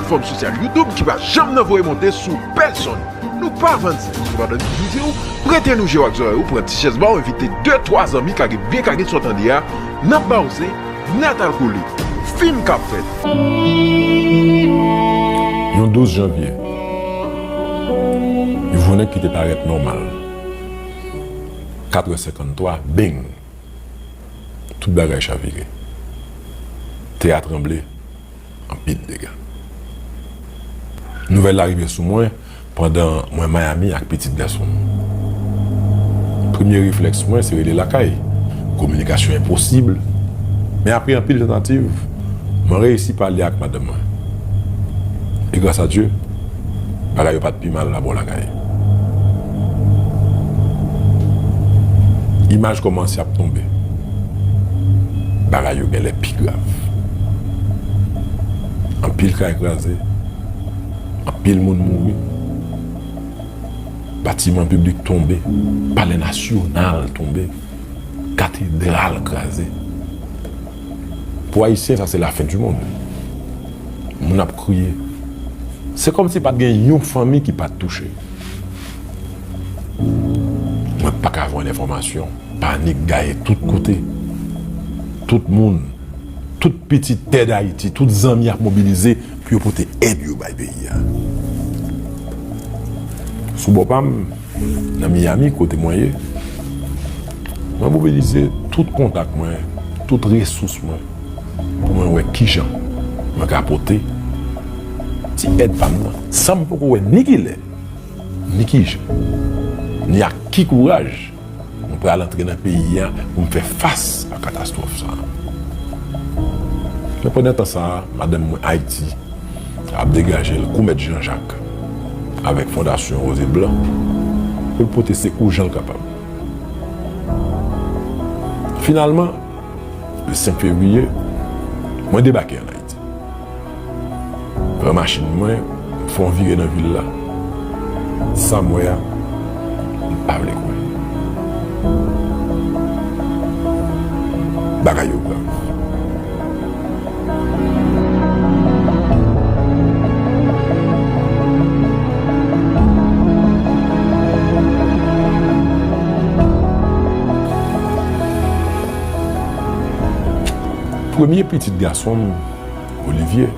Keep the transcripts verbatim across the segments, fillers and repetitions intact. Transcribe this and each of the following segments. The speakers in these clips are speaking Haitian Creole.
Platfòm sosyal YouTube ki pa janm nan voye monte sou pèsonn. Nou pa vann zen. Sepandan, nou toujou di w, prete nou je w ak zòrèy ou, pran ti chèz ba w, envite de, twa zanmi, kage byen kage sa w tande a, n ap ba w zen, nèt al kole. Fim k ap fèt. Yon douz janvye, yon jounen ki te parèt nòmal. Katrè senkanntwa, beng! Tout bagay chavire. Tè a tranble, anpil dega. Nouvèl la rive sou mwen pandan mwen Miami ak pitit gason m. Premye reflèks mwen se rele lakay. Kominikasyon enposib. Men apre anpil tantativ, mwen reyisi pale ak madanm mwen. E gras a Dye, bagay yo pa t pi mal labò lakay. Imaj kòmanse ap tonbe. Bagay yo genlè pi grav. Anpil kay kraze, anpil moun mouri, batiman piblik tonbe, palè nasyonal tonbe, katedral kraze. Pou Ayisyen, sa se lafen di mond. Moun ap kriye. Se kòmsi pa t gen yon fanmi ki pa t touche. Mwen pa ka jwenn enfòmasyon. Panik gaye tout kote. Tout moun, tout pitit tè Dayiti, tout zanmi ap mobilize pou yo pote èd yo bay peyi a. Sou bò pa m, nan Miami, kote mwen ye, mwen mobilize tout kontak mwen, tout resous mwen, pou mwen wè kijan mwen ka pote ti èd pa m nan, san m poko wè ni kilè, ni kijan, ni ak ki kouraj mwen pral antre nan peyi a pou m fè fas a katastwòf sa a. Men pandan tan sa a, madanm mwen Ayiti ap degaje l kou mèt Jan Jak avèk Fondasyon Woz e Blan pou l pote sekou jan l kapab. Finalman, le senk fevriye, mwen debake ann Ayiti. Pran machin mwen, m fè yon vire nan vil la. Sa m wè a, m pa vle kwè. Bagay yo grav. Premye pitit gason m, Olivier,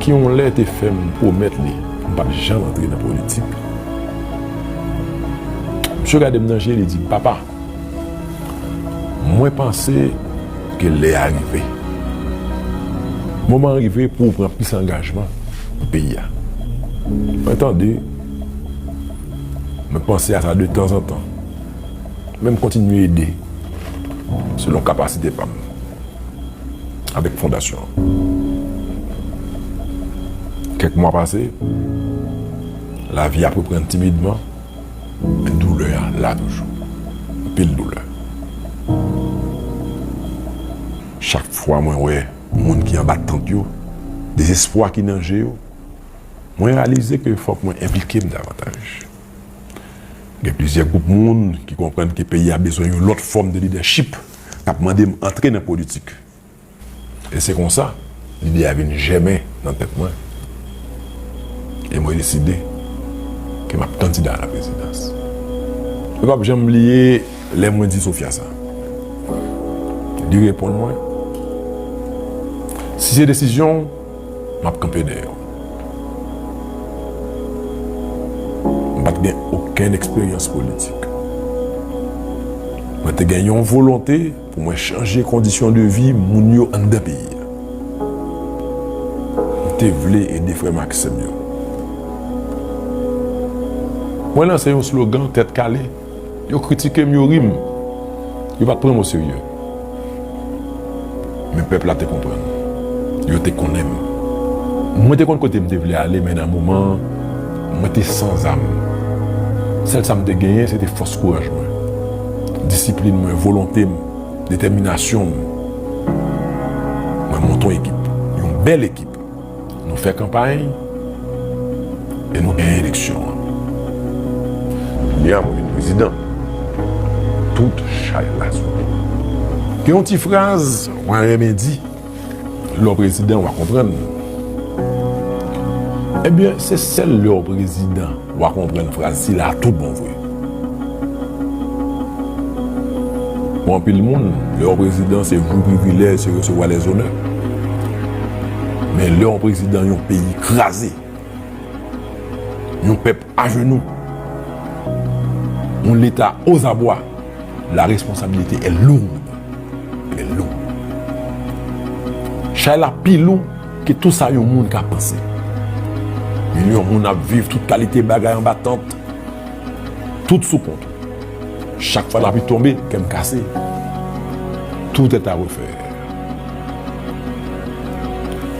ki yon lè te fè m pwomèt li m p ap janm antre nan politik. Misye gade m nan je, li di, "Papa, mwen panse ke lè a rive. Moman an rive pou w pran plis angajman pou peyi a." Mwen tande, mwen panse a sa de tanzantan. Men m kontinye ede selon kapasite pa m avèk fondasyon an. Kèk mwa pase, lavi ap reprann timidman, men doulè a la toujou. Anpil doulè. Chak fwa mwen wè moun ki anba tant yo, dezespwa ki nan je yo, mwen reyalize ke fòk mwen enplike m davantaj. Gen plizyè gwoup moun ki konprann ke peyi a bezwen yon lòt fòm de lidèchip k ap mande m antre nan politik. E se konsa, lide a vin jèmen nan tèt mwen. E mwen deside ke m ap kandida a la prezidans. Mwen p ap janm bliye lè mwen di Sofia sa. Li reponn mwen, "Si se desizyon w, m ap kanpe dèyè w." M pa t gen okenn eksperyans politik. Mwen te gen yon volonte pou mwen chanje kondisyon de vi moun yo anndan peyi a. M te vle ede frè m ak sè m yo. Mwen lanse yon slogan tèt kale. Yo kritike m, yo ri m. Yo pa t pran m oserye. Men pèp la te konprann. Yo te konnen m. Mwen te konn kote m te vle ale, men nan moman an, mwen te san zam. Sèl sa m te genyen, se te fòs kouraj mwen, disiplin mwen, volonte m, detèminasyon m. Mwen monte yon ekip, yon bèl ekip. Nou fè kanpay e nou genyen eleksyon an. Kounye a, mwen vin prezidan. Tout chay la sou mwen. Gen yon ti fraz mwen renmen di, lè w prezidan, w a konprann. Ebyen, se sèl lè w prezidan w a konprann fraz sila a tout bon vre. Pou anpil moun, lè w prezidan se jou privilèj, se resevwa lèzonè. Men lè w prezidan yon peyi kraze, yon pèp ajenou, yon Leta ozabwa, la responsabilité est lourde. Elle est lourde. Chay la pi lou ke tout sa yon moun ka panse. Milyon moun ap viv tout kalite bagay anba tant. Tout sou kont. Chak fwa lapli tonbe, kè m kase. Tout est à refaire.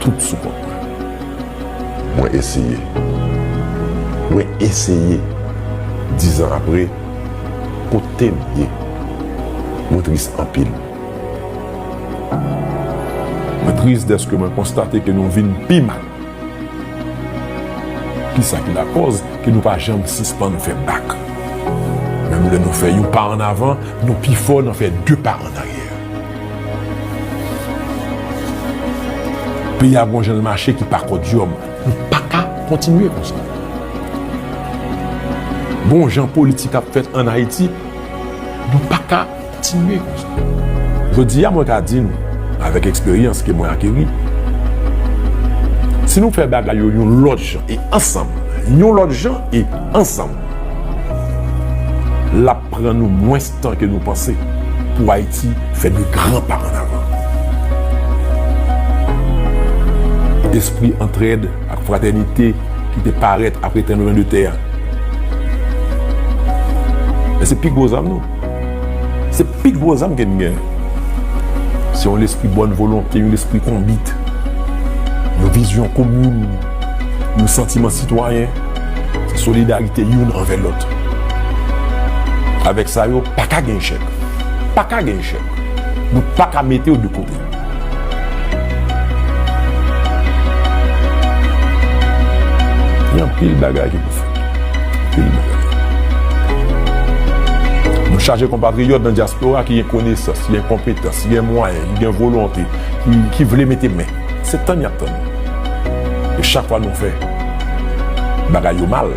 Tout sou kont mwen. Mwen eseye. Mwen eseye. Dizan apre, kote m ye? Mwen tris anpil. Mwen tris dèske mwen konstate ke nou vin pi mal. Kisa ki lakòz ke nou pa janm sispann fè bak? Menm lè nou fè yon pa ann avan, nou pi fò nan fè de pa ann aryè. Peyi a gon jan l mache ki pa kòdyòm. Nou pa ka kontinye konsa. Gon jan politik ap fèt ann Ayiti, nou pa ka kontinye konsa. Jodi a, mwen ka di nou, avèk eksperyans ke mwen akeri, si nou fè bagay yo yon lòt jan e ansanm, yon lòt jan e ansanm, l ap pran nou mwens tan ke nou panse pou Ayiti fè de gran pa ann avan. Espri antrèd ak fratènite ki te parèt apre tranblemanntè a. Men se pi gwo zam nou. Se pi gwo zam ke n gen. Se yon lespri bòn volonte, yon lespri konbit, yon vizyon komin, yon santiman sitwayen. Se solidarite youn anvè lòt. Avèk sa yo, pa ka gen echèk. Pa ka gen echèk. Nou pa ka mete yo de kote. Gen anpil bagay ki pou fèt. Anpil bagay. Nou chaje konpatriyòt nan dyaspora ki gen konesans, ki gen konpetans, ki gen mwayen, ki gen volonte, ki, ki vle mete men. Se tann y ap tann. E chak fwa nou fè bagay yo mal,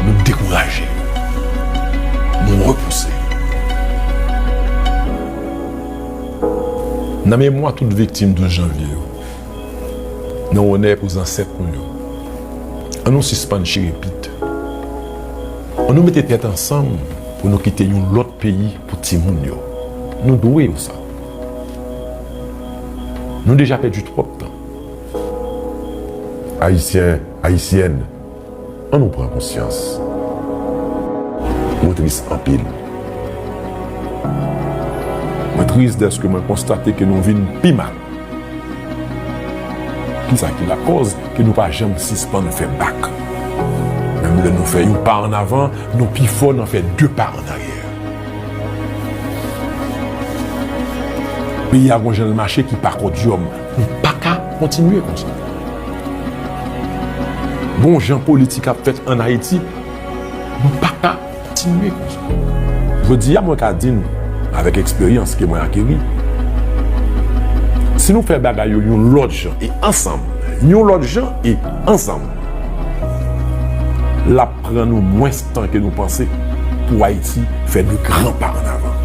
nou dekouraje. Nou repouse. Nan memwa tout viktim douz janvye yo, nan onè pou zansèt nou yo, ann nou sispann chire pit. Ann nou mete tèt ansanm pou nou kite yon lòt peyi pou timoun yo. Nou dwe yo sa. Nou deja pèdi twòp tan. Ayisyen, Ayisyèn, ann nou pran konsyans. Mwen tris anpil. Mwen tris dèske mwen konstate ke nou vin pi mal. Kisa ki lakòz ke nou pa janm sispann fè bak? Menm lè nou fè yon pa ann avan, nou pi fò nan fè de pa ann aryè. Peyi a gon jan l mache ki pa kòdyòm. Nou pa ka kontinye konsa. Gon jan politik ap fèt ann Ayiti, nou pa ka kontinye konsa. Jodi a, mwen ka di nou, avèk eksperyans ke mwen akeri, si nou fè bagay yo yon lòt jan e ansanm, yon lòt jan e ansanm, l ap pran nou mwens tan ke nou panse pou Ayiti fè de gran pa ann avan.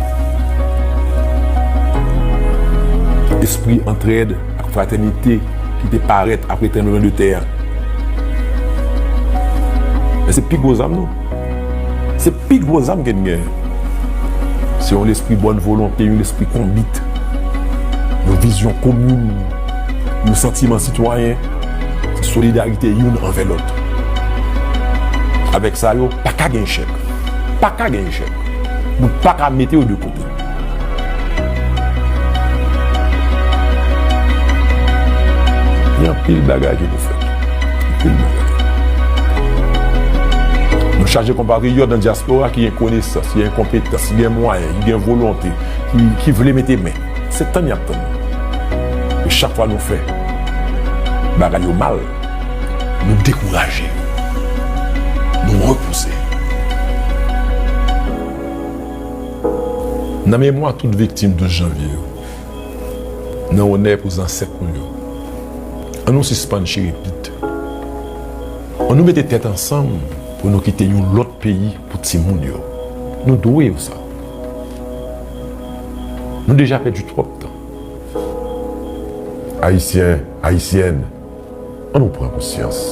Espri antrèd ak fratènite ki te parèt apre tranblemanntè a. Men se pi gwo zam nou. Se pi gwo zam ke n gen. Se yon lespri bòn volonte, yon lespri konbit, yon vizyon komin, yon santiman sitwayen, se solidarite youn anvè lòt. Avèk sa yo, pa ka gen echèk. Pa ka gen echèk. Nou pa ka mete yo de kote. Gen anpil bagay ki pou fèt. Anpil bagay. Nou chaje konpatriyòt nan dyaspora ki gen konesans, ki gen konpetans, ki gen mwayen, ki gen volonte, ki, ki vle mete men. Se tann y ap tann. E chak fwa nou fè bagay yo mal, nou dekouraje. Nou repouse. Nan memwa tout viktim douz janvye yo, nan onè pou zansèt nou yo, ann nou sispann chire pit. Ann nou mete tèt ansanm pou nou kite yon lòt peyi pou timoun yo. Nou dwe yo sa. Nou deja pèdi twòp tan. Ayisyen, Ayisyèn, ann nou pran konsyans.